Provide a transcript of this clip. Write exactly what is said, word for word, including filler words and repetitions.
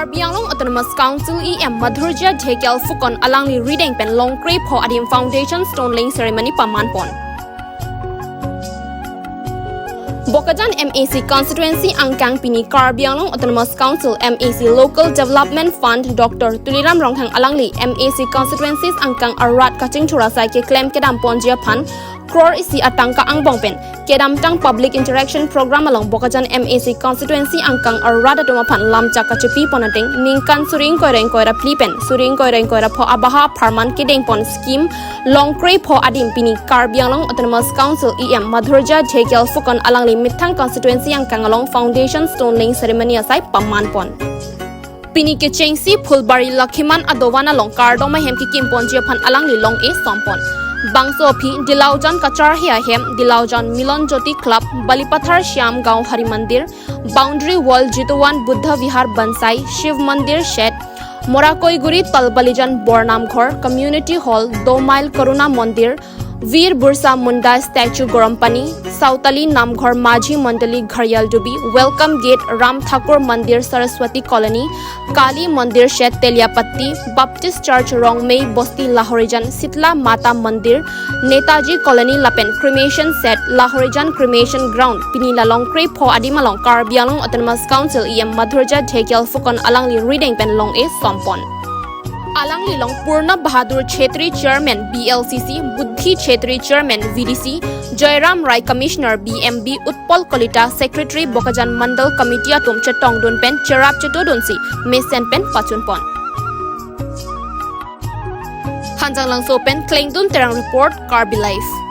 Karbi Anglong Autonomous Council E M Madhurjya Dhekial Phukan alangli rideng pen longkre pho adim foundation stone laying ceremony paman pon. Bokajan M A C constituency angkang pini Karbi Anglong Autonomous Council M A C Local Development Fund Doctor Tuliram Ronghang alangli M A C constituencies angkang arat kachingthur asai keklem kedam ponji aphan crore isi atangka angbong pen kedamtang public interaction program along Bokajan M A C constituency angkang arat atum aphan lamchak kachepi pon ateng ningkan suri ingkoi ra ingkoi ra phli pen suri ingkoi ra ingkoi ra pho abaha apharman kedeng pon scheme longkre pho adim pini Karbi Anglong Autonomous Council E M Madhurjya Dhekial Phukan alangli methang constituency angkang along foundation stone laying ceremony asai paman pon. Pini kechengsi Phulbari Lakhiman adovan along kardom ahem kekim ponji aphan alangli long-e som pon. Bangso aphi Dilaujan Kacharhe ahem, Dilaujan Milan Jyoti Club, Balipathar Shyam Gaon Hari Mandir, Boundary Wall Jituwan Buddha Vihar Bansai, Shiv Mandir Shed, Morakoiguri Talbalijan Bor Namghor, Community Hall, Domail Karuna Mandir, Veer Birsa Munda Statue Garampani, Sautali Namghor Majhi Mandali Gharial Dubi, Welcome Gate Ram Thakur Mandir Saraswati Colony, Kali Mandir Shed Teliapatti, Baptist Church Rongmei Bosti Lahorijan, Sitla Mata Mandir, Netaji Colony lapen Cremation Shed Lahorijan Cremation Ground, pini la longkre pho adim along Karbi Anglong Autonomous Council E M Madhurjya Dhekial Phukan alangli rideng pen long-e som pon. Alangli long Purna Bahadur Chhetri Chairman B L C C, Buddhi Chhetri Chairman V D C, Joyram Rai Commissioner B M B, Utpal Kalita Secretary Bokajan Mandal Committee atum chetongdun pen cherap chetodunsi mesen pen pachun pon. Hanjanglangso pen Klengdun Terang report, Karbi Live.